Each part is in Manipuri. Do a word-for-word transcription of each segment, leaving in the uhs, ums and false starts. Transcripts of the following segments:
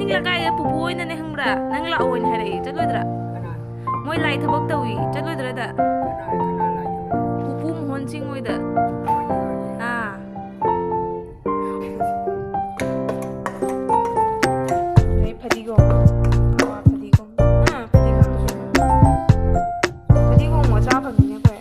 ꯅꯤꯡ ꯂꯩꯀꯥꯏꯗ ꯄꯨꯄꯨ ꯑꯣꯏꯅꯅꯦ ꯈꯪꯕ꯭ꯔꯥ? ꯅꯪ ꯂꯥꯛꯑꯣꯅ ꯍꯥꯏꯔꯛꯏ꯫ ꯆꯠꯂꯣꯏꯗ꯭ꯔꯥ? ꯀꯅꯥ? ꯃꯣꯏ ꯂꯥꯏ ꯊꯕꯛ ꯇꯧꯏ꯫ ꯆꯠꯂꯣꯏꯗ꯭ꯔꯥ ꯑꯗ? ꯀꯅꯥ, ꯀꯅꯥ ꯂꯥꯛꯏꯅꯣ? ꯄꯨꯄꯨ ꯃꯣꯍꯣꯟ ꯁꯤꯡ ꯍꯣꯏꯗ꯫ ꯑꯥ꯫ ꯑꯗꯩ ꯐꯗꯤꯒꯣꯝ꯫ ꯑꯥ, ꯐꯗꯤꯒꯣꯝ꯫ ꯑꯥ, ꯐꯗꯤꯒꯣꯝ꯫ ꯐꯗꯤꯒꯣꯝ ꯃꯆꯥ ꯐꯪꯉꯤꯅꯦ ꯑꯩꯈꯣꯏ꯫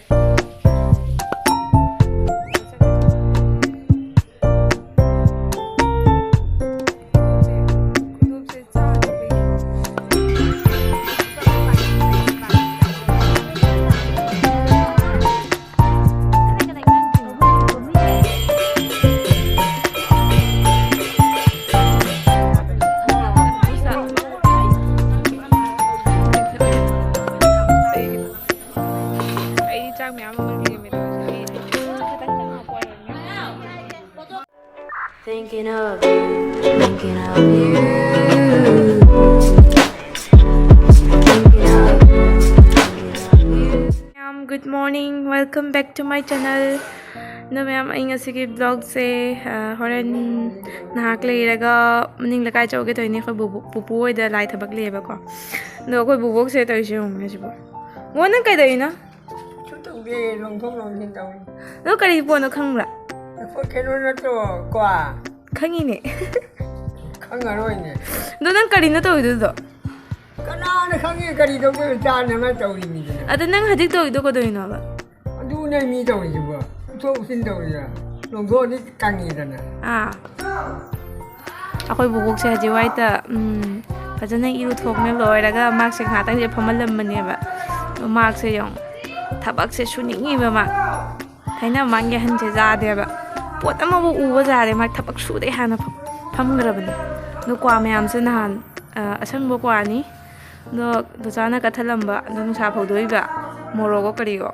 ꯑꯩ ꯆꯥꯛ ꯃꯌꯥꯝ ꯑꯃ ꯂꯦꯝꯃꯦ ꯇꯧꯔꯤꯁꯦ꯫ ꯑꯩ ꯈꯤꯇꯪ ꯇꯪ ꯍꯥꯞꯄꯣ ꯍꯥꯏꯕꯅꯦ꯫ Thinking of you, thinking of you. Thinking of you, thinking of you. ꯃꯌꯥꯝ, good morning, welcome back to my channel. ꯑꯗꯣ ꯃꯌꯥꯝ, ꯑꯩ ꯉꯁꯤꯒꯤ vlogꯁꯦ, ꯑ, ꯍꯣꯔꯦꯟ ꯉꯥꯏꯍꯥꯛ ꯂꯩꯔꯒ ꯃꯅꯤꯡ ꯂꯩꯀꯥꯏ ꯆꯠꯂꯨꯒꯦ ꯇꯧꯔꯤꯅꯦ꯫ ꯑꯩꯈꯣꯏ ꯕꯨꯕꯣꯛ, ꯄꯨꯄꯨ ꯍꯣꯏꯗ ꯂꯥꯏ ꯊꯕꯛ ꯂꯩꯌꯦꯕꯀꯣ꯫ ꯑꯗꯣ ꯑꯩꯈꯣꯏ ꯕꯨꯕꯣꯛꯁꯦ ꯇꯧꯔꯤꯁꯦ ꯌꯦꯡꯉꯨꯅꯦ ꯁꯤꯕꯣ꯫ ꯕꯣ, ꯅꯪ ꯀꯩꯗꯧꯔꯤꯅꯣ? ꯀꯩꯁꯨ ꯇꯧꯗꯦ, ꯂꯣꯡꯊꯣꯛ ꯂꯣꯡꯁꯤꯟ ꯇꯧꯔꯤ꯫ ꯑꯗꯣ ꯀꯔꯤ ꯄꯣꯠꯅꯣ ꯈꯪꯕ꯭ꯔꯥ? ꯑꯩꯈꯣꯏ ꯀꯩꯅꯣ ꯅꯠꯇ꯭ꯔꯣ, ꯀ꯭ꯋꯥ? ꯈꯪꯉꯤꯅꯦ꯫ ꯈꯪꯉꯔꯣꯏꯅꯦ꯫ ꯑꯗꯣ ꯅꯪ ꯀꯔꯤꯅꯣ ꯇꯧꯔꯤꯗꯨꯗꯣ? ꯀꯅꯥꯅ ꯈꯪꯉꯤ ꯀꯔꯤ ꯇꯧꯗꯣꯏꯅꯣ? ꯆꯥꯅꯉꯥꯏ ꯇꯧꯔꯤꯅꯤꯗꯅ꯫ ꯑꯗꯣ ꯅꯪ ꯍꯧꯖꯤꯛ ꯇꯧꯔꯤꯗꯣ ꯀꯩꯗꯧꯔꯤꯅꯣꯕ? ꯑꯗꯨꯅꯦ ꯃꯤ ꯇꯧꯔꯤꯁꯤꯕꯣ꯫ ꯄꯨꯊꯣꯛ ꯄꯨꯁꯤꯟ ꯇꯧꯔꯤꯔꯥ? ꯂꯣꯡꯊꯣꯛꯑꯗꯤ ꯀꯪꯉꯤꯗꯅ꯫ ꯑꯥ꯫ ꯑꯩꯈꯣꯏ ꯕꯨꯕꯣꯛꯁꯦ ꯍꯧꯖꯤꯛ ꯋꯥꯏꯗ, ꯎꯝ, ꯐꯖꯅ ꯏꯔꯨ ꯊꯣꯛꯅ ꯂꯣꯏꯔꯒ ꯃꯥꯁꯦ ꯉꯥꯏꯍꯥꯛꯇꯪꯁꯦ ꯐꯝꯍꯜꯂꯝꯕꯅꯦꯕ꯫ ꯑꯗꯣ ꯃꯥꯁꯦ ꯌꯦꯡꯉꯨ, ꯊꯕꯛꯁꯦ ꯁꯨꯅꯤꯡꯉꯤꯕ ꯃꯥ꯫ ꯊꯥꯏꯅ ꯃꯃꯥꯡꯒꯤ ꯑꯍꯟꯁꯦ ꯌꯥꯗꯦꯕ꯫ ꯄꯣꯠ ꯑꯃꯕꯨ ꯎꯕ ꯌꯥꯗꯦ, ꯃꯥ ꯊꯕꯛ ꯁꯨꯗꯩ ꯍꯥꯟꯅ ꯐꯝ-, ꯐꯝꯈ꯭ꯔꯕꯅꯦ꯫ ꯑꯗꯣ ꯀ꯭ꯋꯥ ꯃꯌꯥꯝꯁꯦ ꯅꯍꯥꯟ, ꯑ, ꯑꯁꯪꯕ ꯀ꯭ꯋꯥꯅꯤ꯫ ꯑꯗꯣ ꯗꯣꯆꯥꯅ ꯀꯠꯊꯠꯂꯝꯕ, ꯑꯗꯣ ꯅꯨꯡꯁꯥ ꯐꯧꯗꯣꯛꯏꯕ ꯃꯣꯔꯣꯛꯀꯣ ꯀꯔꯤꯑꯣ꯫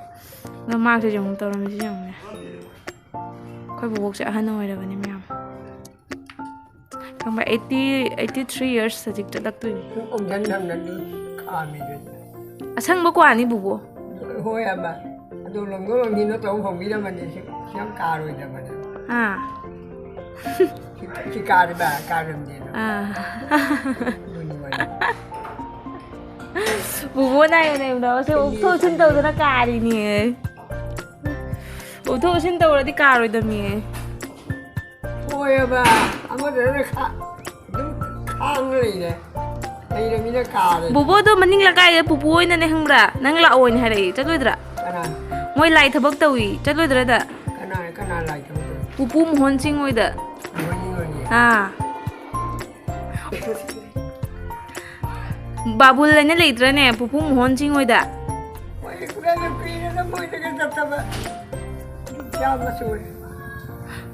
ꯑꯗꯣ ꯃꯥꯁꯦ ꯌꯦꯡꯉꯨ ꯇꯧꯔꯝꯃꯤꯁꯦ ꯌꯦꯡꯉꯨꯅꯦ꯫ ꯑꯩꯈꯣꯏ ꯕꯨꯕꯣꯛꯁꯦ ꯑꯍꯟ ꯑꯣꯏꯔꯕꯅꯤ ꯃꯌꯥꯝ꯫ ꯈꯪꯕ꯭ꯔꯥ? Eighty, eighty three years ꯍꯧꯖꯤꯛ ꯆꯠꯂꯛꯇꯣꯏꯅꯤ꯫ ꯁꯨꯝ ꯎꯝꯖꯟ ꯊꯝꯅꯗꯤ ꯈꯥꯝꯃꯤꯗꯨꯅꯤ꯫ ꯑꯁꯪꯕ ꯀ꯭ꯋꯥꯅꯤ ꯕꯨꯕꯣ꯫ ꯍꯣꯏ ꯍꯥꯏꯕ꯫ ꯑꯗꯨ ꯂꯣꯡꯗꯣ ꯂꯣꯡꯗꯤꯅꯣ ꯇꯧ ꯐꯪꯕꯤꯔꯝꯃꯗꯤ ꯁꯤ ꯌꯥꯝ ꯀꯥꯔꯣꯏꯗꯕꯅꯦ꯫ ꯑꯥ꯫ ꯁꯤ ꯁꯤ ꯀꯥꯔꯤꯕ, ꯀꯥꯔꯝꯗꯦꯅ꯫ ꯑꯥ꯫ ꯕꯨꯕꯣꯅ ꯍꯥꯏꯕꯅꯦ, ꯁꯦ ꯑꯣꯛꯊꯣꯛ ꯑꯣꯛꯁꯤꯟ ꯇꯧꯗꯅ ꯀꯥꯔꯤꯅꯦ꯫ ꯑꯣꯛꯊꯣꯛ ꯑꯣꯛꯁꯤꯟ ꯇꯧꯔꯗꯤ ꯀꯥꯔꯣꯏꯗꯕꯅꯦ꯫ ꯍꯣꯏꯑꯕ, ꯑꯃꯗꯨꯅ ꯈꯥ-, ꯑꯗꯨꯝ ꯈꯥꯡꯉ ꯂꯩꯔꯦ꯫ ꯂꯩꯔꯃꯤꯅ ꯀꯥꯔꯦ꯫ ꯕꯣꯕꯣꯗꯣ ꯃꯅꯤꯡ ꯂꯩꯀꯥꯏꯗ ꯄꯨꯄꯨ ꯑꯣꯏꯅꯅꯦ ꯈꯪꯕ꯭ꯔꯥ? ꯅꯪ ꯂꯥꯛꯑꯣꯅ ꯍꯥꯏꯔꯛꯏ꯫ ꯆꯠꯂꯣꯏꯗ꯭ꯔꯥ? ꯀꯅꯥ? ꯃꯣꯏ ꯂꯥꯏ ꯊꯕꯛ ꯇꯧꯏ꯫ ꯆꯠꯂꯣꯏꯗ꯭ꯔꯗ? ꯀꯅꯥ, ꯀꯅꯥ ꯂꯥꯏ ꯊꯕꯛ ꯇꯧꯏ? ꯄꯨꯄꯨ ꯃꯣꯍꯣꯟ ꯁꯤꯡ ꯍꯣꯏꯗ꯫ ꯃꯣꯍꯣꯟ ꯁꯤꯡ ꯍꯣꯏꯒꯤ? ꯑꯥ꯫ ꯕꯥꯕꯨꯜ ꯍꯥꯏꯅ ꯂꯩꯇ꯭ꯔꯅꯦ, ꯄꯨꯄꯨ ꯃꯣꯍꯣꯟ ꯁꯤꯡ ꯍꯣꯏꯗ? ꯃꯣꯏ ꯀꯨꯏꯔꯦꯗ, ꯀꯨꯏꯔꯦꯗ ꯃꯣꯏꯗꯒ ꯆꯠꯇꯕ꯫ ꯌꯥꯝꯅ ꯁꯨꯔꯦ꯫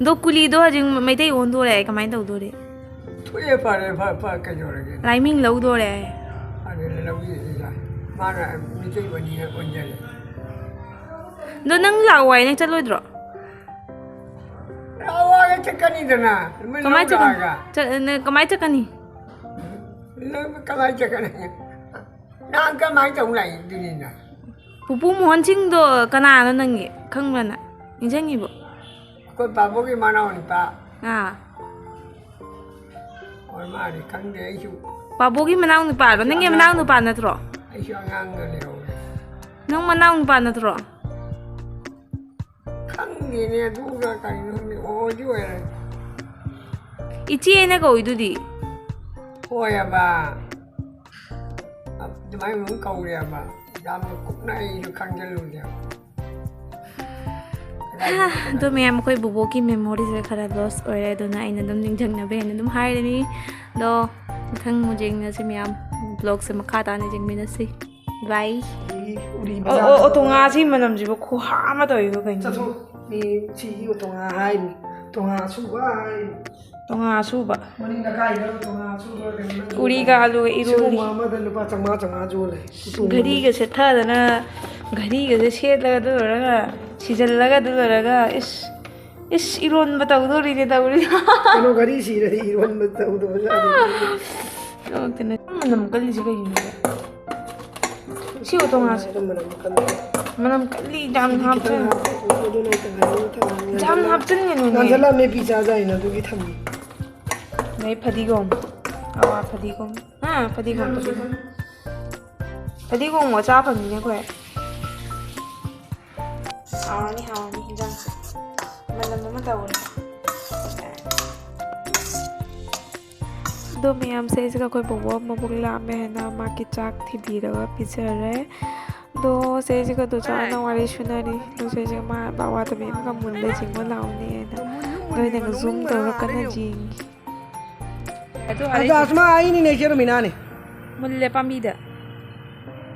ꯑꯗꯣ ꯀꯨꯂꯤꯗꯣ ꯍꯧꯖꯤꯛ ꯃꯩꯇꯩ ꯑꯣꯟꯗꯣꯔꯦ, ꯀꯃꯥꯏꯅ ꯇꯧꯗꯣꯔꯤ? ꯊꯣꯛꯑꯦ, ꯐꯔꯦ, ꯐ-, ꯐ-, ꯀꯩꯗꯧꯔꯒꯦ? ꯂꯥꯏꯃꯤꯡ ꯂꯧꯗꯣꯔꯦ꯫ ꯑꯗꯨꯅ ꯂꯧꯕꯤꯔꯛꯏꯗ꯫ ꯃꯥꯅ ꯃꯤꯇꯩ ꯑꯣꯏꯅꯤꯡꯉ ꯑꯣꯟꯖꯔꯦ꯫ ꯑꯗꯣ ꯅꯪ ꯂꯥꯛꯑꯣ ꯍꯥꯏꯅ ꯆꯠꯂꯣꯏꯗ꯭ꯔꯣ? ꯂꯥꯛꯑꯣ ꯍꯥꯏꯅ ꯆꯠꯀꯅꯤꯗꯅ꯫ ꯃꯣꯏ ꯀꯃꯥꯏ ꯂꯧ ꯆꯠꯀꯅꯤ? ꯂꯥꯛꯑꯒ꯫ ꯆꯠ-, ꯅ-, ꯀꯃꯥꯏ ꯆꯠꯀꯅꯤ? ꯂꯧ ꯀꯃꯥꯏ ꯆꯠꯀꯅꯤ? ꯅꯍꯥꯟ ꯀꯃꯥꯏ ꯇꯧ ꯂꯥꯛꯏꯗꯨꯅꯤꯅ? ꯄꯨꯄꯨ ꯃꯣꯍꯟ ꯁꯤꯡꯗꯣ ꯀꯅꯥꯅꯣ ꯅꯪꯒꯤ? ꯈꯪꯕ꯭ꯔꯥ ꯅꯪ? ꯅꯤꯡꯁꯤꯡꯉꯤꯕꯣ? ꯑꯩꯈꯣꯏ ꯄꯥꯕꯨꯡꯒꯤ ꯃꯅꯥꯎ ꯅꯨꯄꯥ꯫ ꯑꯥ꯫ ꯑꯣꯏ ꯃꯥꯜꯂꯦ, ꯈꯪꯗꯦ ꯑꯩꯁꯨ꯫ ꯄꯥꯕꯨꯡꯒꯤ ꯃꯅꯥꯎ ꯅꯨꯄꯥꯔꯣ? ꯅꯪꯒꯤ ꯑꯉꯥꯡ ꯃꯅꯥꯎ ꯅꯨꯄꯥ ꯅꯠꯇ꯭ꯔꯣ? ꯑꯩꯁꯨ ꯑꯉꯥꯡꯒ ꯂꯩꯍꯧꯔꯦ꯫ ꯅꯪ ꯃꯅꯥꯎ ꯅꯨꯄꯥ ꯅꯠꯇ꯭ꯔꯣ? ꯈꯪꯗꯦꯅꯦ, ꯑꯗꯨꯒ ꯀꯩꯅꯣ ꯈꯪꯗꯦ, ꯑꯣꯏꯗꯤ ꯑꯣꯏꯔꯦ꯫ ꯏꯆꯦꯅ ꯀꯧꯏꯗꯨꯗꯤ꯫ ꯍꯣꯏꯑꯕ꯫ ꯑꯗꯨꯃꯥꯏꯅ ꯑꯗꯨꯝ ꯀꯧꯔꯦꯕ꯫ ꯌꯥꯝꯅ ꯀꯨꯞꯅ ꯑꯩꯁꯨ ꯈꯪꯖꯤꯜꯂꯨꯗꯦꯕ꯫ ꯑꯗꯣ ꯃꯌꯥꯝ, ꯑꯩꯈꯣꯏ ꯕꯣꯕꯣꯛꯀꯤ ꯃꯦꯃꯣꯔꯤꯁꯦ ꯈꯔ ꯂꯣꯁ ꯑꯣꯏꯔꯦ, ꯑꯗꯨꯅ ꯑꯩꯅ ꯑꯗꯨꯝ ꯅꯤꯡꯁꯤꯡꯅꯕ ꯍꯦꯟꯅ ꯑꯗꯨꯝ ꯍꯥꯏꯔꯅꯤ꯫ ꯑꯗꯣ ꯃꯊꯪ ꯑꯃꯨꯛ ꯌꯦꯡꯅꯁꯤ ꯃꯌꯥꯝ, ꯕ꯭ꯂꯣꯒꯁꯦ ꯃꯈꯥ ꯇꯥꯅ ꯌꯦꯡꯃꯤꯟꯅꯁꯤ꯫ ꯕꯥꯏ꯫ ꯑꯗꯒꯤ ꯎꯔꯤ ꯑꯣ, ꯕꯖꯥꯔꯗ ꯑꯣ, ꯑꯣ, ꯇꯣꯉꯥꯁꯤ ꯃꯅꯝꯁꯤꯕꯨ ꯈꯨꯍꯥ ꯑꯃ ꯇꯧꯋꯤꯕ ꯀꯩꯅꯣ? ꯆꯠꯊꯣꯛ꯫ ꯃꯤ ꯁꯤꯒꯤ ꯇꯣꯉꯥ ꯍꯥꯏꯔꯤ꯫ ꯇꯣꯉꯥ ꯁꯨꯕ ꯍꯥꯏꯔꯤ꯫ ꯇꯣꯉꯥ ꯁꯨꯕ꯫ ꯃꯅꯤꯡ ꯂꯩꯀꯥꯏꯗ ꯇꯣꯉꯥ ꯁꯨꯕ ꯀꯩꯅꯣ ꯅꯪ ꯎꯔꯤꯒ ꯑꯂꯨꯒ ꯏꯔꯣꯜꯂꯤ꯫ ꯁꯤꯒꯨꯝꯕ ꯑꯃꯗ ꯂꯨꯄꯥ ꯆꯥꯝꯃꯉꯥ, ꯆꯥꯝꯃꯉꯥ ꯌꯣꯜꯂꯦ꯫ ꯎꯇꯣꯡ ꯘꯔꯤꯒ ꯁꯦꯠꯊꯗꯅ, ꯘꯔꯤꯒꯁꯦ ꯁꯦꯠꯂꯒ ꯑꯗꯨ ꯂꯣꯏꯔꯒ, ꯁꯤꯖꯜꯂꯒ ꯑꯗꯨ ꯂꯣꯏꯔꯒ, ꯏꯁ, ꯏꯁ, ꯏꯔꯣꯟꯕ ꯇꯧꯗꯣꯔꯤꯅꯦ ꯇꯧꯔꯤ꯫ ꯀꯩꯅꯣ, ꯘꯔꯤ ꯁꯤꯔꯗꯤ ꯏꯔꯣꯟꯕ ꯇꯧꯗꯕꯖꯥꯠꯅꯤ꯫ ꯅꯣꯛꯇꯅ꯫ ꯃꯅꯝ ꯀꯜꯂꯤꯁꯦ ꯀꯩꯒꯤꯅꯣ? ꯁꯤ ꯑꯣꯇꯣꯉꯥꯁꯦ꯫ ꯑꯗꯨꯝꯕꯅ ꯃꯈꯜ ꯑꯃ꯫ ꯃꯅꯝ ꯀꯜꯂꯤ, ꯌꯥꯝ ꯁꯤꯗꯤ ꯈꯤꯇꯪ ꯍꯥꯞꯆꯟ-, ꯍꯥꯞꯄꯨ, ꯑꯗꯨ ꯅꯠꯇ꯭ꯔꯒ ꯑꯗꯨꯝ ꯊꯝꯃꯒ ꯌꯥꯝ ꯉꯥꯟꯁꯤꯜꯂ-, ꯍꯥꯞꯆꯤꯟꯒꯅꯨꯅꯦ꯫ ꯉꯥꯟꯁꯤꯜꯂ ꯑꯃꯦꯠꯄꯤ ꯆꯥꯖ ꯍꯥꯏꯅ ꯑꯗꯨꯒꯤ ꯊꯝꯃꯤ꯫ ꯑꯗꯩ ꯐꯗꯤꯒꯣꯝ꯫ ꯑꯋꯥ ꯐꯗꯤꯒꯣꯝ꯫ ꯑꯥ, ꯐꯗꯤꯒꯣꯝ, ꯐꯗꯤꯒꯣꯝ꯫ ꯐꯗꯤꯒꯣꯝ ꯃꯆꯥ ꯐꯪꯉꯤꯅꯦ ꯑꯩꯈꯣꯏ꯫ ꯍꯥꯎꯔꯅꯤ, ꯍꯥꯎꯔꯅꯤ ꯍꯤꯟꯖꯥꯡꯁꯦ꯫ ꯃꯅꯝ ꯑꯃ ꯇꯧꯔꯦ꯫ ꯑꯗꯣ ꯃꯌꯥꯝꯁꯦ, ꯑꯩꯁꯤꯒ ꯑꯩꯈꯣꯏ ꯕꯣꯕꯣꯛ ꯃꯕꯨꯛ ꯂꯥꯝꯃꯦ ꯍꯥꯏꯅ ꯃꯥꯒꯤ ꯆꯥꯛ ꯊꯤꯕꯤꯔꯒ ꯄꯤꯖꯔꯦ꯫ ꯑꯗꯣ ꯆꯦꯁꯤꯒ ꯗꯣꯆꯥꯅ ꯋꯥꯔꯤ ꯁꯨꯅꯔꯤ꯫ ꯑꯗꯣ ꯆꯦꯁꯤꯒ ꯃꯥ ꯕꯥꯋꯥ ꯇꯃꯦꯡꯂꯣꯡꯒ ꯃꯨꯜꯂꯦ ꯌꯦꯡꯕ ꯂꯥꯛꯑꯣꯅꯦꯅ꯫ ꯑꯗꯣ ꯑꯩꯅꯒ ꯖꯨꯝ ꯇꯧꯔ ꯀꯟꯅ ꯌꯦꯡꯉꯤ꯫ ꯑꯗꯣ ꯑꯗꯣ ꯑꯁꯃꯥ, ꯑꯩꯅꯤꯅꯦ ꯏꯆꯦ ꯔꯨꯃꯤꯅꯥꯅꯦ꯫ ꯃꯨꯜꯂꯦ ꯄꯥꯝꯕꯤꯗ꯫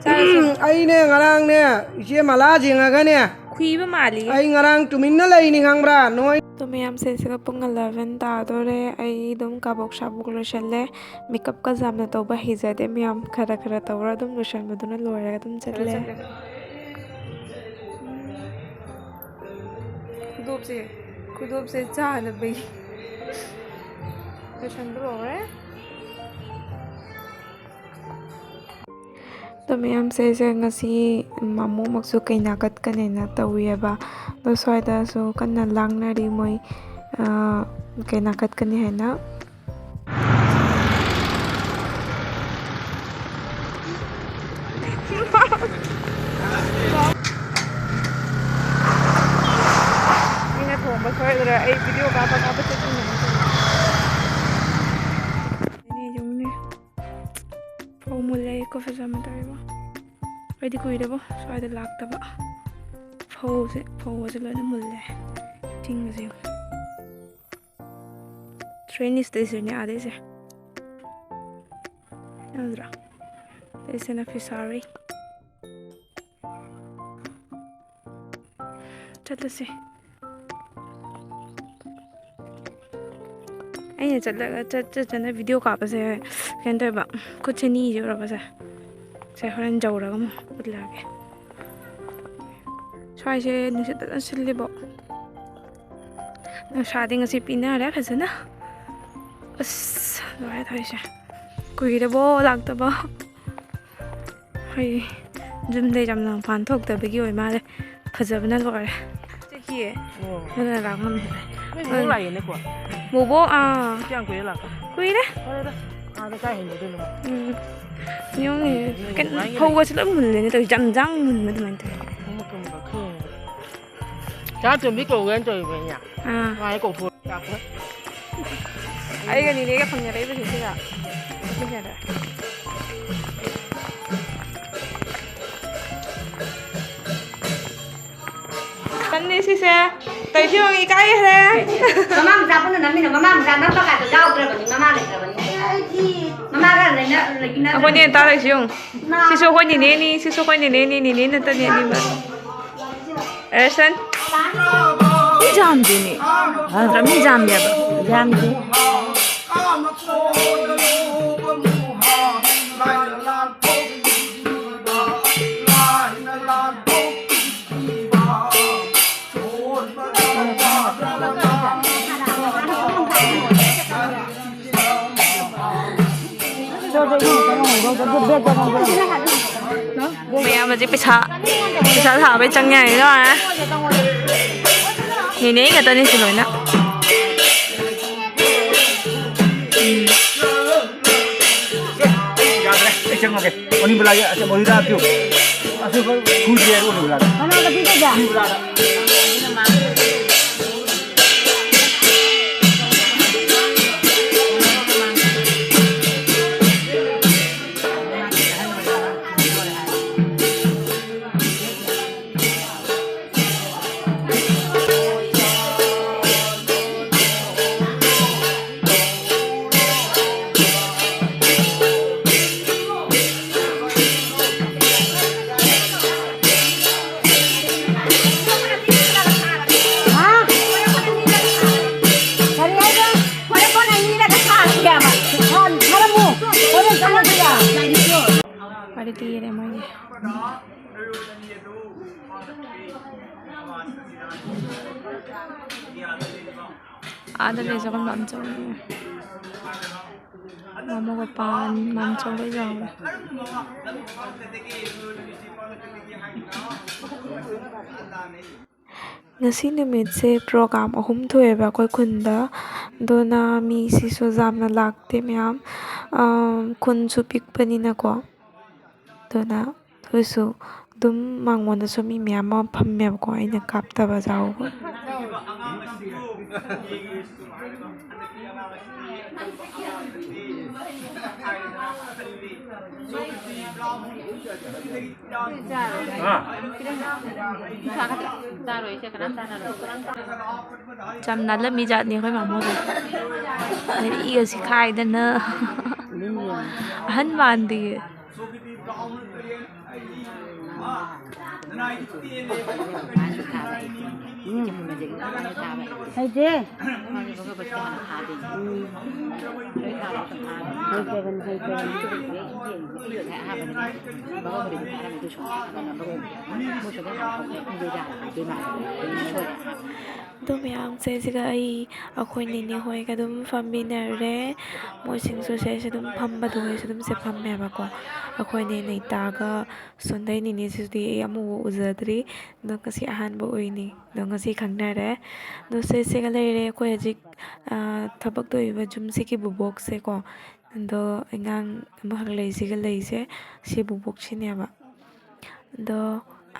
ꯆꯥꯔꯁꯦ꯫ ꯑꯩꯅꯦ ꯉꯔꯥꯡꯅꯦ, ꯏꯆꯦ ꯃꯂꯥ ꯌꯦꯡꯉꯒꯅꯦ꯫ ꯈꯨꯏꯕ ꯃꯥꯜꯂꯤꯌꯦ꯫ ꯑꯩ ꯉꯔꯥꯡ ꯇꯨꯃꯤꯟꯅ ꯂꯩꯅꯤ ꯈꯪꯕ꯭ꯔꯥ? ꯅꯣꯏ ꯑꯗꯣ ꯃꯌꯥꯝꯁꯦ, ꯁꯤꯒ ꯄꯨꯡ eleven ꯇꯥꯗꯣꯔꯦ꯫ ꯑꯩ ꯑꯗꯨꯝ ꯀꯥꯕꯣꯛ ꯁꯥꯕꯣꯛ ꯂꯣꯏꯁꯜꯂꯦ꯫ ꯃꯦꯀꯞꯀ ꯌꯥꯝꯅ ꯇꯧꯕ ꯍꯩꯖꯗꯦ ꯃꯌꯥꯝ, ꯈꯔ ꯈꯔ ꯇꯧꯔ ꯑꯗꯨꯝ ꯂꯣꯏꯁꯟꯕꯗꯨꯅ ꯂꯣꯏꯔꯒ ꯑꯗꯨꯝ ꯆꯠꯂꯦ꯫ ꯈꯨꯗꯣꯞꯁꯦ, ꯈꯨꯗꯣꯞꯁꯦ ꯆꯥꯅꯕꯩ ꯂꯣꯏꯁꯟꯕ ꯂꯣꯏꯔꯦ꯫ ꯑꯗꯣ ꯃꯌꯥꯝꯁꯦ, ꯑꯩꯁꯦ ꯉꯁꯤ ꯃꯃꯣꯃꯛꯁꯨ ꯀꯩꯅꯥ ꯀꯠꯀꯅꯦꯅ ꯇꯧꯔꯤꯑꯕ꯫ ꯑꯗꯣ ꯁ꯭ꯋꯥꯏꯗꯁꯨ ꯀꯟꯅ ꯂꯥꯡꯅꯔꯤ ꯃꯣꯏ, ꯑ, ꯀꯩꯅꯥ ꯀꯠꯀꯅꯤ ꯍꯥꯏꯅ꯫ ꯃꯤꯅ ꯊꯣꯡꯕ ꯁꯣꯏꯗ꯭ꯔꯦ꯫ ꯑꯩ ꯚꯤꯗꯤꯑꯣ ꯀꯥꯞꯄ ꯀꯥꯞꯄ ꯆꯠꯄ ꯉꯝꯃꯣꯏ꯫ ꯑꯩꯅꯦ ꯌꯨꯝꯅꯦ꯫ ꯐꯧ ꯃꯨꯜꯂꯦ, ꯀꯣꯐꯤ ꯆꯥꯃ ꯇꯧꯔꯤꯕ꯫ ꯑꯩꯗꯤ ꯀꯨꯏꯔꯦꯕꯣ ꯁ꯭ꯋꯥꯏꯗ ꯂꯥꯛꯇꯕ꯫ ꯐꯧꯁꯦ, ꯐꯧꯒꯁꯦ ꯂꯣꯏꯅ ꯃꯨꯜꯂꯦ꯫ ꯆꯤꯡꯒꯁꯦ ꯌꯦꯡꯉꯨ꯫ Train station ꯅꯦ ꯑꯥꯗꯩꯁꯦ꯫ ꯌꯥꯗ꯭ꯔꯥ? ꯑꯗꯩꯁꯤꯅ fishery꯫ ꯆꯠꯂꯁꯦ꯫ ꯑꯩꯅ ꯆꯠꯂꯒ ꯆꯠ-, ꯆꯠ-, ꯆꯠꯅ ꯚꯤꯗꯤꯑꯣ ꯀꯥꯞꯄꯁꯦ ꯀꯩꯅꯣ ꯇꯧꯋꯦꯕ, ꯈꯨꯠꯁꯦ ꯅꯤꯁꯦ ꯎꯔꯕꯁꯦ꯫ ꯁꯦ, ꯍꯣꯔꯦꯟ ꯌꯧꯔꯒ ꯑꯃꯨꯛ ꯎꯠꯂꯛꯑꯒꯦ꯫ ꯁ꯭ꯋꯥꯏꯁꯦ ꯅꯨꯡꯁꯤꯠ ꯐꯖꯅ ꯁꯤꯠꯂꯤꯕꯣ꯫ ꯅꯨꯡꯁꯥꯗꯤ ꯉꯁꯤ ꯄꯤꯅꯔꯦ ꯐꯖꯅ꯫ ꯑꯁ, ꯂꯣꯏꯔꯦ ꯇꯧꯔꯤꯁꯦ꯫ ꯀꯨꯏꯔꯕꯣ ꯂꯥꯛꯇꯕ꯫ ꯑꯩ ꯌꯨꯝꯗꯩ ꯌꯥꯝꯅ ꯃꯄꯥꯟ ꯊꯣꯛꯇꯕꯒꯤ ꯑꯣꯏ ꯃꯥꯜꯂꯦ꯫ ꯐꯖꯕꯅ ꯂꯣꯏꯔꯦ꯫ ꯆꯠꯈꯤꯌꯦ꯫ ꯑꯣ꯫ ꯑꯗꯨꯅ ꯂꯥꯛ ꯉꯝꯗ꯭ꯔꯦ꯫ ꯅꯣꯏ ꯃꯑꯣꯡ ꯂꯥꯛꯑꯦꯅꯦꯀꯣ꯫ ꯕꯣꯕꯣ, ꯑꯥ꯫ ꯀꯌꯥꯝ ꯀꯨꯏꯔꯦ ꯂꯥꯛꯄ? ꯀꯨꯏꯔꯦ꯫ ꯐꯔꯦꯗ꯫ ꯑꯥꯗ ꯀꯥꯏ ꯍꯩꯅꯗꯣꯏꯅꯣ? ꯎꯝ꯫ ꯌꯦꯡꯉꯨꯅꯦ, ꯅꯣꯏ ꯀꯩꯅꯣ, ꯅꯨꯡꯉꯥꯏꯒꯅꯤ꯫ ꯐꯧꯒꯁꯦ ꯂꯣꯏ ꯃꯨꯜꯂꯦꯅꯦ ꯇꯧꯔꯤꯁꯦ, ꯖꯥꯝ ꯖꯥꯝ ꯃꯨꯟꯕ ꯑꯗꯨꯃꯥꯏꯅ ꯇꯧꯋꯦ꯫ ꯃꯃꯨꯠ ꯀꯪꯕ ꯈꯦꯡꯕ꯫ ꯆꯥ ꯇꯨꯝꯕꯤ ꯀꯧꯒꯦꯅ ꯇꯧꯔꯤꯕꯅꯤꯅꯦ꯫ ꯑꯥ꯫ ꯃꯥ ꯑꯩ ꯀꯧꯊꯣꯛ-, ꯑꯩꯒ ꯅꯤꯅꯦꯒ ꯐꯪꯅꯔꯛꯏꯕꯁꯦ ꯁꯤꯒ꯫ ꯁꯤꯒꯗ꯫ ꯀꯟꯅꯦ ꯁꯤꯁꯦ꯫ ꯇꯧꯏꯁꯤ ꯌꯦꯡꯉꯨ, ꯏꯀꯥꯏꯈ꯭ꯔꯦ꯫ ꯃꯃꯥ ꯃꯆꯥ ꯄꯨꯟꯅ ꯅꯝꯃꯤꯟꯅ, ꯃꯃꯥ ꯃꯆꯥ ꯅꯝꯕ ꯀꯥꯟꯗ ꯌꯥꯎꯗ꯭ꯔꯕꯅꯤ, ꯃꯃꯥ ꯂꯩꯇ꯭ꯔꯕꯅꯤ꯫ ꯃꯃꯥꯒ ꯂꯩꯅ-, ꯂꯩꯃꯤꯟꯅꯗ꯭ꯔꯕꯅꯤ꯫ ꯑꯩꯈꯣꯏꯅꯦ ꯇꯥꯔꯛꯏꯁꯤ ꯌꯦꯡꯉꯨ꯫ ꯁꯤꯁꯨ ꯑꯩꯈꯣꯏ ꯅꯤꯅꯦꯅꯤ, ꯁꯤꯁꯨ ꯑꯩꯈꯣꯏ ꯅꯤꯅꯦꯅꯤ, ꯅꯤꯅꯦ ꯅꯠꯇꯅꯤ ꯑꯅꯤꯃꯛ꯫ ꯑꯦꯁꯟ꯫ ꯃꯤ ꯌꯥꯝꯗꯦꯅꯦ꯫ ꯅꯠꯇ꯭ꯔ ꯃꯤ ꯌꯥꯝꯗꯦꯕ? ꯌꯥꯝꯗꯦ꯫ ꯃꯌꯥꯝ ꯍꯧꯖꯤꯛ ꯄꯩꯁꯥ, ꯄꯩꯁꯥ ꯊꯥꯕꯩ ꯆꯪ ꯌꯥꯏꯅꯤ ꯂꯣꯏꯔꯦ꯫ ꯅꯦꯅꯦ ꯈꯛꯇꯅꯤ ꯁꯤ ꯂꯣꯏꯅ꯫ ꯎꯝ꯫ ꯌꯥꯗ꯭ꯔꯦ, ꯑꯩ ꯆꯪꯉꯒꯦ꯫ ꯑꯣꯅꯤꯕꯂꯥꯒꯤ ꯑꯁꯦ ꯃꯣꯍꯤꯗꯥ ꯄꯤꯌꯨ꯫ ꯑꯁꯦ ꯁꯨꯗ꯭ꯔꯦ ꯑꯣꯅꯤꯕꯂꯥꯗ꯫ ꯃꯅꯥꯗ ꯄꯤꯗꯣꯏꯕ? ꯑꯣꯅꯤꯕꯂꯥꯗ꯫ ꯍꯥ? ꯀꯔꯤ ꯍꯥꯏꯕ? ꯍꯣꯔꯦꯟ ꯀꯣꯟꯅ ꯅꯤꯔꯒ ꯁꯥꯔꯒꯦꯕ꯫ ꯍꯣꯏ, ꯊꯝꯃꯝꯃꯨ꯫ ꯍꯣꯔꯦꯟ ꯆꯪꯉꯛꯄ ꯌꯥꯏ꯫ ꯋꯥꯔꯤ ꯂꯤꯔꯦ ꯃꯣꯏꯒꯤ꯫ ꯑꯥꯗ ꯂꯩꯖꯕ ꯃꯥꯝꯆꯧꯅꯦ꯫ ꯃꯃꯧꯒ ꯄꯥꯟ ꯃꯥꯝꯆꯧꯒ ꯌꯥꯎꯔꯦ꯫ ꯉꯁꯤ ꯅꯨꯃꯤꯠꯁꯦ program ꯑꯍꯨꯝ ꯊꯣꯛꯑꯦꯕ ꯑꯩꯈꯣꯏ ꯈꯨꯟꯗ꯫ ꯑꯗꯨꯅ ꯃꯤꯁꯤꯁꯨ ꯌꯥꯝꯅ ꯂꯥꯛꯇꯦ ꯃꯌꯥꯝ꯫ ꯑꯥ, ꯈꯨꯟꯁꯨ ꯄꯤꯛꯄꯅꯤꯅꯀꯣ꯫ ꯑꯗꯨꯅ ꯑꯩꯈꯣꯏꯁꯨ ꯑꯗꯨꯝ ꯃꯉꯣꯟꯗꯁꯨ ꯃꯤ ꯃꯌꯥꯝ ꯑꯃ ꯐꯝꯃꯦꯕꯀꯣ, ꯑꯩꯅ ꯀꯥꯞꯇꯕ ꯌꯥꯎꯕ꯫ ꯌꯥꯝ ꯅꯥꯜꯂꯝꯃꯤ ꯖꯥꯠꯅꯤ ꯑꯩꯈꯣꯏ ꯃꯥꯃꯣꯗꯣ꯫ ꯃꯔꯤꯒꯁꯤ ꯈꯥꯏꯗꯅ꯫ ꯑꯍꯟ ꯃꯥꯟꯗꯤꯌꯦ꯫ ꯎꯝ꯫ ꯍꯩꯇꯦ꯫ ꯎꯝ꯫ ꯍꯩꯇꯕꯅꯤ, ꯍꯩꯇꯕꯅꯤ꯫ ꯑꯗꯣ ꯃꯌꯥꯝꯁꯦ ꯁꯤꯒ ꯑꯩ, ꯑꯩꯈꯣꯏ ꯅꯦꯅꯦ ꯍꯣꯏꯒ ꯑꯗꯨꯝ ꯐꯝꯃꯤꯟꯅꯔꯦ꯫ ꯃꯣꯏꯁꯤꯡꯁꯨ ꯁꯤꯗꯩꯁꯤꯗ ꯑꯗꯨꯝ ꯐꯝꯕꯗꯣ ꯑꯩꯁꯨ ꯑꯗꯨꯝ ꯁꯤꯗ ꯐꯝꯃꯦꯕꯀꯣ꯫ ꯑꯩꯈꯣꯏ ꯅꯦꯅꯦ ꯇꯥꯒ ꯁꯣꯟꯗꯩ ꯅꯦꯅꯦꯁꯤꯗꯤ ꯑꯩ ꯑꯃꯨꯛꯐꯥꯎ ꯎꯖꯗ꯭ꯔꯤ꯫ ꯑꯗꯣ ꯉꯁꯤ ꯑꯍꯥꯟꯕ ꯎꯏꯅꯤ꯫ ꯑꯗꯣ ꯉꯁꯤ ꯈꯪꯅꯔꯦ꯫ ꯑꯗꯣ ꯁꯦ ꯁꯤꯒ ꯂꯩꯔꯦ꯫ ꯑꯩꯈꯣꯏ ꯍꯧꯖꯤꯛ, ꯑ, ꯊꯕꯛ ꯇꯧꯔꯤꯕ ꯌꯨꯝꯁꯤꯒꯤ ꯕꯣꯕꯣꯛꯁꯦꯀꯣ꯫ ꯑꯗꯣ ꯑꯉꯥꯡ ꯑꯃꯈꯛ ꯂꯩꯁꯤꯒ ꯂꯩꯁꯦ꯫ ꯁꯤ ꯕꯣꯕꯣꯛꯁꯤꯅꯦꯕ꯫ ꯑꯗꯣ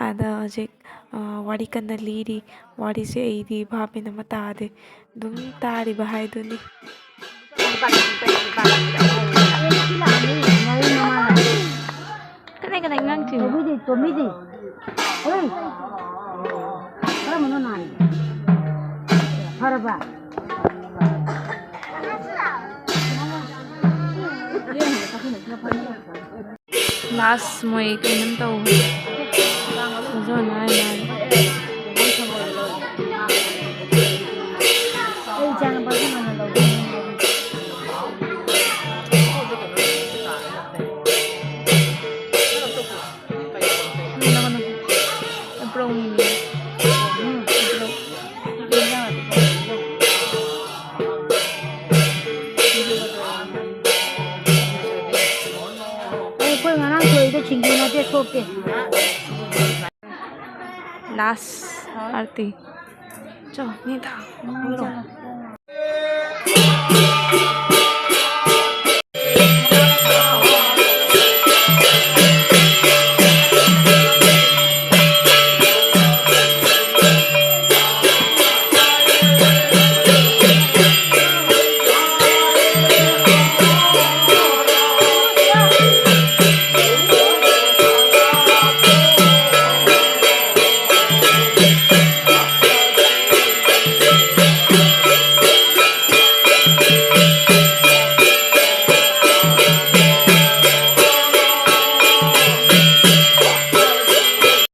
ꯑꯥꯗ ꯍꯧꯖꯤꯛ, ꯑ, ꯋꯥꯔꯤ ꯀꯟꯅ ꯂꯤꯔꯤ꯫ ꯋꯥꯔꯤꯁꯦ ꯑꯩꯗꯤ ꯚꯥꯞ ꯃꯦꯟ ꯑꯃ ꯇꯥꯗꯦ꯫ ꯑꯗꯨꯝ ꯇꯥꯔꯤꯕ ꯍꯥꯏꯗꯨꯅꯤ꯫ ꯀꯗꯥꯏ ꯀꯗꯥꯏ ꯉꯥꯡꯗꯣꯏꯅꯣ? ꯇꯣꯝꯕꯤꯗꯤ, ꯇꯣꯝꯕꯤꯗꯤ꯫ ꯑꯣꯏ! ꯀꯔꯝꯕꯅꯣ ꯅꯥꯔꯤꯗꯣ? ꯐꯔꯕ? Last ꯃꯣꯏ ꯀꯩꯅꯣꯝ ꯇꯧ꯫ ꯖꯣꯟ ꯍꯥꯏ ꯃꯥꯜꯂꯦ꯫ ꯑꯩ ꯏꯆꯥꯅꯨꯄꯥꯁꯨ ꯉꯟꯅ ꯂꯧꯗꯣꯏꯅꯦ꯫ ꯑꯩꯈꯣꯏ ꯉꯔꯥꯡ ꯊꯣꯛꯏꯗꯣ ꯁꯤꯡꯖꯨ ꯅꯠꯇꯦ, ꯁꯣꯛꯇꯦ꯫ Last꯫ ꯑꯥꯔꯇꯤ꯫ ꯆꯣ, ꯅꯦ ꯊꯥ꯫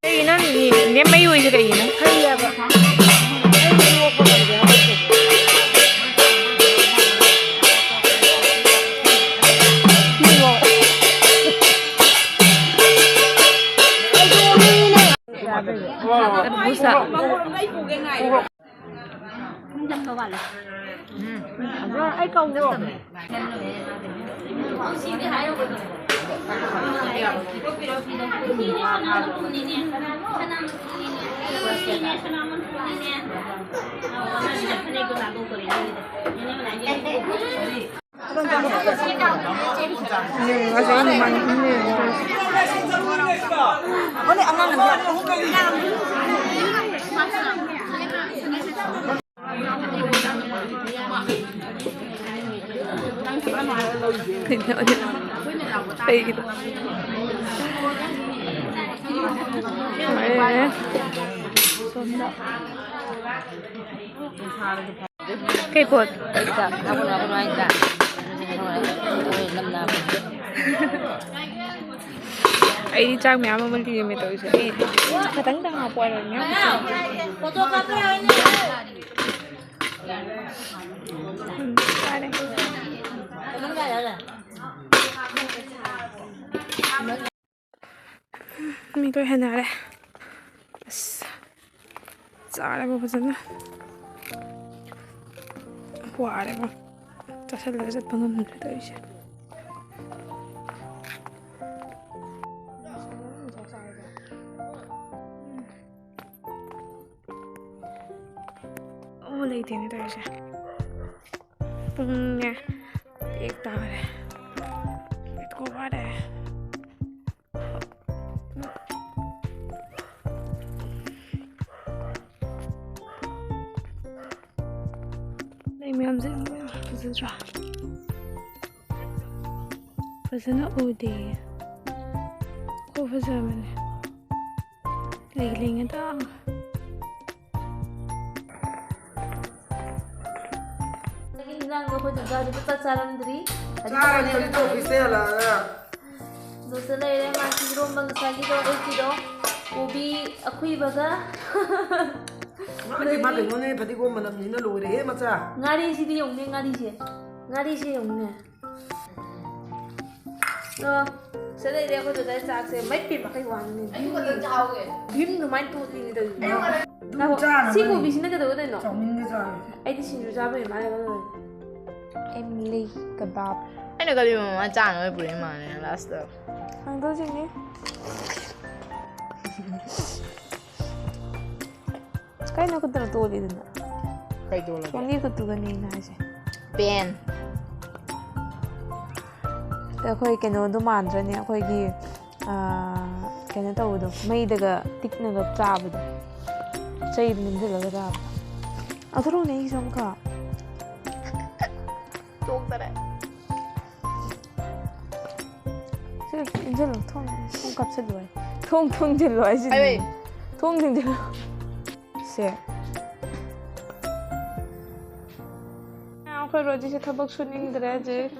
ꯀꯩꯒꯤꯅꯣ ꯅꯦ, ꯅꯦ ꯃꯩ ꯑꯣꯏꯁꯦ ꯀꯩꯒꯤꯅꯣ? ꯈꯪꯗꯦꯕ꯫ ꯑꯩ ꯅꯣꯛꯄ ꯉꯝꯗꯦ ꯍꯧꯒꯠꯇꯦ꯫ ꯇꯔꯕꯨꯖ꯫ ꯑꯩꯒꯤꯗꯣ꯫ ꯂꯣꯏꯔꯦ꯫ ꯁꯣꯝꯗ꯫ ꯀꯩ ꯄꯣꯠ? ꯑꯩꯗꯤ ꯆꯥꯛ ꯃꯌꯥꯝ ꯑꯃ ꯂꯦꯝꯃꯦ ꯇꯧꯔꯤꯁꯦ꯫ ꯑꯩ ꯈꯇꯪ ꯇꯪ ꯍꯥꯞꯄꯣ ꯍꯥꯏꯔ ꯃꯌꯥꯝ ꯍꯥꯞꯆꯤꯜꯂꯦ꯫ ꯎꯝ, ꯆꯥꯔꯦ꯫ ꯃꯤ ꯂꯣꯏ ꯍꯟꯅꯔꯦ꯫ ꯑꯁ, ꯆꯥꯔꯦꯕ ꯐꯖꯅ꯫ ꯋꯥꯔꯦꯕ꯫ ꯆꯥꯁꯜꯂꯒ ꯆꯠꯄ ꯉꯝꯗ꯭ꯔꯦ ꯇꯧꯔꯤꯁꯦ꯫ ꯇꯦꯅꯦ ꯇꯧꯔꯤꯁꯦ꯫ ꯄꯨꯡꯅꯦ ꯑꯦꯛ ꯇꯥꯔꯦ꯫ ꯑꯦꯛ ꯋꯥꯔꯦ꯫ ꯂꯩ ꯃꯌꯥꯝꯁꯦ ꯐꯖꯗ꯭ꯔꯥ? ꯐꯖꯅ ꯎꯗꯦ꯫ ꯈꯨꯐꯖꯕꯅꯦ꯫ ꯂꯩ ꯂꯩ ꯉꯥꯛꯇ꯫ ꯉꯁꯥꯏꯒꯤ ꯏꯟꯖꯥꯡꯗꯣ ꯑꯩꯈꯣꯏ ꯗꯗꯥꯗꯨ ꯆꯥꯛ ꯆꯥꯔꯝꯗ꯭ꯔꯤ꯫ ꯆꯥꯔꯅꯤ ꯍꯧꯖꯤꯛꯇ ꯑꯣꯐꯤꯁꯇ ꯍꯜꯂꯛꯑꯒ꯫ ꯑꯗꯨꯁꯨ ꯂꯩꯔꯦ꯫ ꯃꯥꯁꯤ ꯏꯔꯣꯝꯕ ꯉꯁꯥꯏꯒꯤꯗꯣ ꯑꯌꯨꯛꯀꯤꯗꯣ ꯀꯣꯕꯤ ꯑꯈꯨꯏꯕꯒ ꯃꯥꯒꯤ ꯃꯥ ꯀꯩꯅꯣꯅꯦ, ꯐꯗꯤꯒꯣꯝ ꯃꯅꯝꯅꯤꯅ ꯂꯣꯏꯔꯦꯍꯦ ꯃꯆꯥ꯫ ꯉꯥꯔꯤꯁꯤꯗꯤ ꯌꯦꯡꯉꯨꯅꯦ, ꯉꯥꯔꯤꯁꯦ꯫ ꯉꯥꯔꯤꯁꯦ ꯌꯦꯡꯉꯨꯅꯦ꯫ ꯑꯣ, ꯁꯤꯗ ꯂꯩꯔꯦ ꯑꯩꯈꯣꯏ ꯗꯥꯗꯥꯒꯤ ꯆꯥꯛꯁꯦ꯫ ꯃꯩ ꯄꯤ ꯃꯈꯩ ꯋꯥꯡꯉꯤ꯫ ꯑꯩꯁꯨ ꯈꯛꯇꯪ ꯆꯥꯍꯧꯒꯦ꯫ ꯚꯤꯝ ꯑꯗꯨꯃꯥꯏꯅ ꯇꯣꯠꯂꯤꯅꯦ ꯇꯧꯔꯤꯁꯦ꯫ ꯑꯩꯁꯨ ꯈꯛꯇꯪ ꯑꯗꯨꯝ ꯉꯥꯏꯈꯣ, ꯆꯥꯅꯕꯅꯤ꯫ ꯁꯤ ꯀꯣꯕꯤꯁꯤꯅ ꯀꯩꯗꯧꯒꯗꯣꯏꯅꯣ? ꯆꯥꯎꯃꯤꯟꯒ ꯆꯥꯔꯦ꯫ ꯑꯩꯗꯤ ꯁꯤꯡꯖꯨ ꯆꯥꯕꯒꯤ ꯃꯥꯜꯂꯦ ꯈꯜꯂꯨꯔꯦ꯫ ꯑꯦꯝꯂꯤ ꯀꯕꯥꯕ꯫ ꯑꯩꯅ ꯈꯜꯂꯤ ꯃꯃꯥ ꯆꯥꯅꯕ ꯄꯨꯔꯛꯏ ꯃꯥꯜꯂꯦ ꯂꯥꯁꯇ꯫ ꯍꯥꯡꯗꯣꯛꯆꯤꯡꯉꯤ꯫ ꯀꯩꯅꯣ ꯈꯨꯠꯇꯅ ꯇꯣꯜꯂꯤꯗꯨꯅ? ꯀꯩ ꯇꯣꯜꯂꯒꯦ? ꯁꯣꯝꯒꯤ ꯈꯨꯠꯇꯨꯒꯅꯦ ꯑꯩꯅ ꯍꯥꯏꯁꯦ꯫ ꯄꯦꯟ꯫ ꯑꯩꯈꯣꯏ ꯀꯩꯅꯣꯗꯣ ꯃꯥꯟꯗ꯭ꯔꯅꯦ? ꯑꯩꯈꯣꯏꯒꯤ, ꯑꯥ, ꯀꯩꯅꯣ ꯇꯧꯕꯗꯣ, ꯃꯩꯗꯒ ꯇꯤꯛꯅꯒ ꯆꯥꯕꯗꯣ, ꯆꯩꯗ ꯅꯝꯁꯤꯜꯂꯒ ꯆꯥꯕꯗꯣ꯫ ꯑꯗꯨꯔꯣꯅꯦ ꯑꯩꯒꯤꯁꯨ ꯑꯃꯨꯛꯀ꯫ ꯇꯣꯛꯇꯔꯦ꯫ ꯁꯤ ꯏꯟꯁꯤꯜꯂꯣ, ꯊꯣꯡ, ꯊꯣꯡ ꯀꯥꯞꯁꯤꯜꯂꯣ ꯍꯥꯏ꯫ ꯊꯣꯡ ꯊꯣꯡꯖꯤꯜꯂꯣ ꯍꯥꯏꯁꯤꯅꯤ꯫ ꯍꯥꯏꯋꯦ꯫ ꯊꯣꯡ ꯊꯤꯡꯖꯤꯜꯂꯣ꯫ ꯁꯦ꯫ ꯑꯩꯈꯣꯏ ꯔꯣꯖꯤꯁꯦ ꯊꯕꯛ ꯁꯨꯅꯤꯡꯗ꯭ꯔꯦ ꯍꯧꯖꯤꯛ꯫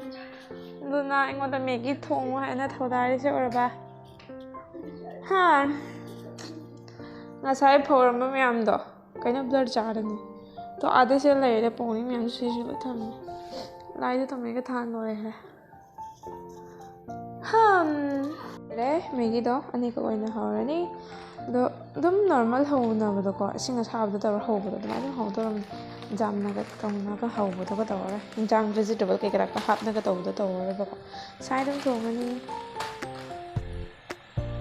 ꯑꯗꯨꯅ ꯑꯩꯉꯣꯟꯗ ꯃꯦꯒꯤ ꯊꯣꯡꯉꯨ ꯍꯥꯏꯅ ꯊꯧꯗꯥꯔꯤꯁꯦ ꯎꯔꯕ? ꯍꯥ? ꯉꯁꯥꯏ ꯐꯧꯔꯝꯕ ꯃꯌꯥꯝꯗꯣ ꯀꯩꯅꯣ ꯕ꯭ꯂꯔ ꯆꯥꯔꯅꯤ꯫ ꯇꯣ ꯑꯥꯗꯩ ꯁꯤꯗ ꯂꯩꯔꯦ ꯄꯧꯅꯤ ꯃꯌꯥꯝꯁꯨ ꯁꯤꯁꯨ ꯂꯣꯏ ꯊꯝꯃꯦ꯫ ꯂꯥꯏꯗꯣ ꯊꯝꯃꯦꯒ ꯊꯥꯟ ꯂꯣꯏꯔꯦ꯫ ꯍꯝ꯫ ꯂꯣꯏꯔꯦ, ꯃꯦꯒꯤꯗꯣ ꯑꯅꯤꯈꯛ ꯑꯣꯏꯅ ꯍꯧꯔꯅꯤ꯫ ꯑꯗꯣ ꯑꯗꯨꯝ ꯅꯣꯔꯃꯦꯜ ꯍꯧꯅꯕꯗꯣꯀꯣ, ꯏꯁꯤꯡ ꯑꯁꯥꯕꯗ ꯇꯧꯔ ꯍꯧꯕꯗꯣ ꯑꯗꯨꯃꯥꯏꯅ ꯑꯗꯨꯝ ꯍꯧꯗꯧꯔꯕꯅꯤ꯫ ꯌꯥꯝꯅꯒ ꯀꯪꯅꯒ ꯍꯧꯕꯗꯣꯒ ꯇꯧꯔꯔꯣꯏ꯫ ꯏꯟꯖꯥꯡ ꯚꯦꯖꯤꯇꯦꯕꯜ ꯀꯩꯀꯥ ꯍꯥꯞꯅꯒ ꯇꯧꯕꯗꯣ ꯇꯧꯔꯔꯣꯏꯕꯀꯣ꯫ ꯁꯥꯏ ꯑꯗꯨꯝ ꯊꯣꯡꯉꯅꯤ꯫